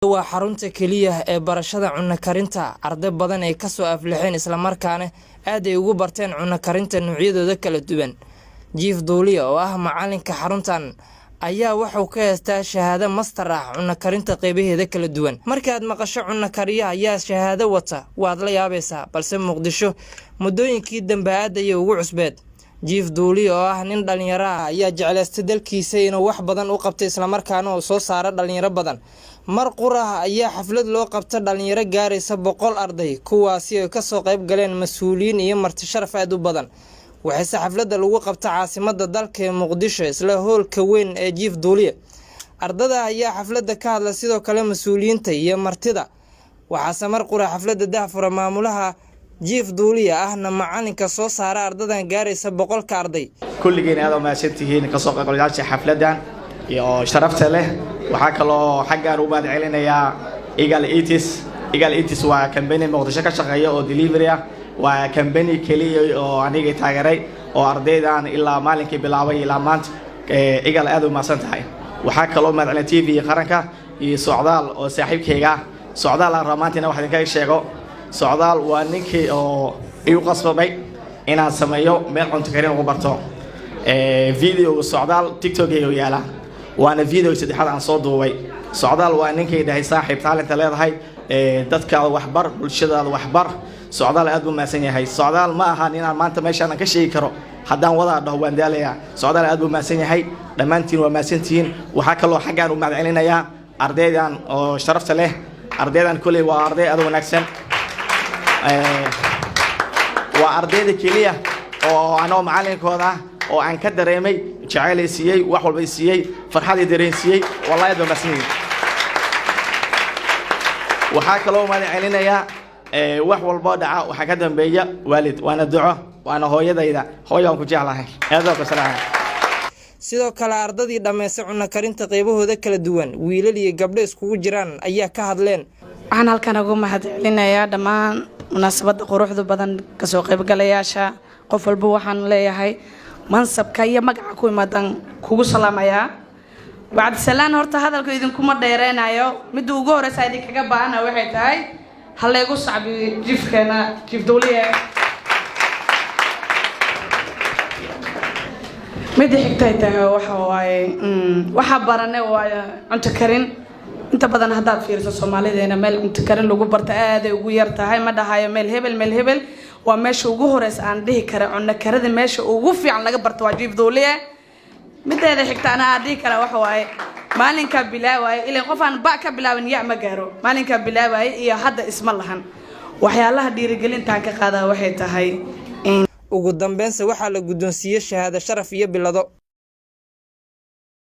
Waa xarunta keliya ee barashada cunno karinta arday badan ay kasoo aflixeen, islamarkaana aad ay ugu barteen cunno karinta noocyadooda kala duwan. Jiif Duuliya oo ah macalinka xaruntan ayaa wuxuu ka heystaa shahaado master ah cunno karinta qeybaheeda kala duwan. Markaad maqasho cunno kariya ayaa shahaado wata, waad la yaabaysaa, balse Muqdisho muddooyinkii dambe aad ayay ugu cusbeed. Jiif Duuliya oo ah nin dhallinyaro ah ayaa jeclaystay dalkiisa inuu wax badan u qabto, islamarkaana uu soo saaro dhallinyaro badan. Mar qurah ayaa xaflad loo qabta dhallinyaro gaaraysa 100 arday, kuwaasi ay kasoo qayb galeen mas-uuliyiin iyo marti sharaf aad u badan. Waxayse xafladda lagu qabta caasimada dalka ee Muqdisho, isla hoolka weyn ee Jiif Duuliya. Ardada ayaa xafladda ka hadla, sidoo kale mas-uuliyiinta iyo martida. Waxaase mar qura xafladda dahfura maamulaha Jiif Duuliya, ahna macalinka soo saara ardadan gaaraysa 100-ka arday. Kulligiin aad mahadsan tihiin kasoo qaybgalayaasha xafladdan iyo sharafta leh. Waxaa kaloo xaggaan u mahad celinayaa Eagle Eats. Eagle Eats waa company Muqdisho ka shaqeeya oo delivery ah. Waa company keliya oo aniga taageeray oo ardaydan ilaa maalinkii bilaabay ilaa maanta. Eagle, aad u mahadsan tahay. Waxaa kaloo mahad celin TV Qaranka iyo Socdaal oo saaxiibkayga ah. Socdaal aan rabaa maanta inaan wax idinkaga sheego. Socdaal waa ninkii oo igu qasbamay inaan sameeyo meel cunto karin lagu barto. Videoga Socdaal TikTokayga yaala, waana videoga saddexaad aan soo duubay. Socdaal waa ninkay dhahay: "Saaxiib, talent-a leedahay, dadkaada waxbar, bulshadaada waxbar." Socdaal aad buu mahadsan yahay. Socdaal ma ahan inaan maanta meeshaan ka sheegi karo. Haddaan wadaa dhaho, waan daalayaa. Socdaal aad buu mahadsan yahay. Dhammaantiin waa mahadsantihiin. Waxaa kaloo xaggaan u mahad celinayaa ardaydan oo sharafta leh. Ardaydan kolley waa arday aad u wanaagsan. Waa ardayda keliya oo anoo macalinkooda ah oo aan ka dareemay jacayl siiyey, wax walba siiyey, farxad dareensiiyey. Wallahi aad baa mahadsan yihiin. Waxaa kaloo mahad celinayaa, wax walboo dhaca waxaa ka dambeeya waalid, waana duco, waana hooyadayda. Hooyo, waan ku jeclahay, aad baan ku salaamay. Sidoo kale ardadii dhammaystay cunno karinta qaybahooda kala duwan, wiilal iyo gabdho iskugu jiraan, ayaa ka hadleen. Waxaan halkan ugu mahad celinayaa dhammaan munaasabadda quruxda badan kasoo qaybgalayaasha. Qof walba waxaan leeyahay mansabka iyo magaca ku imaadan kugu salaamayaa. Bacdisalaan, horta hadalka idinkuma dheereynayo. Midda ugu horeysa idinkaga baahana waxay tahay ha laygu sacbiyo jiifkeena, Jiif Duuliye. Midda xigtay tahay waxa waaye, waxaa baranay waaye cunto karin. Inta badan haddaad fiiriso Soomaalideena, meel cunto karin lagu barto aaday ugu yar tahay. Ma dhahayo meel hebel, meel hebel. Waa meesha ugu horeysa aan dhihi kara cunno karida meesha ugu fiican laga barto waa Jiif Duuliye. Mideeda xigta ana aan dhihi kara waxa waaye, maalinkaa bilaawaye, ilan qof aan ba ka bilaabin ya ma gaaro. Maalinkaa bilaawaye iyo hadda isma lahan. Waxyaalaha dhiirigelintaan ka qaadaa waxay tahay Ugu dambeynse waxaa la guddoonsiiyey shahaado sharaf iyo bilado.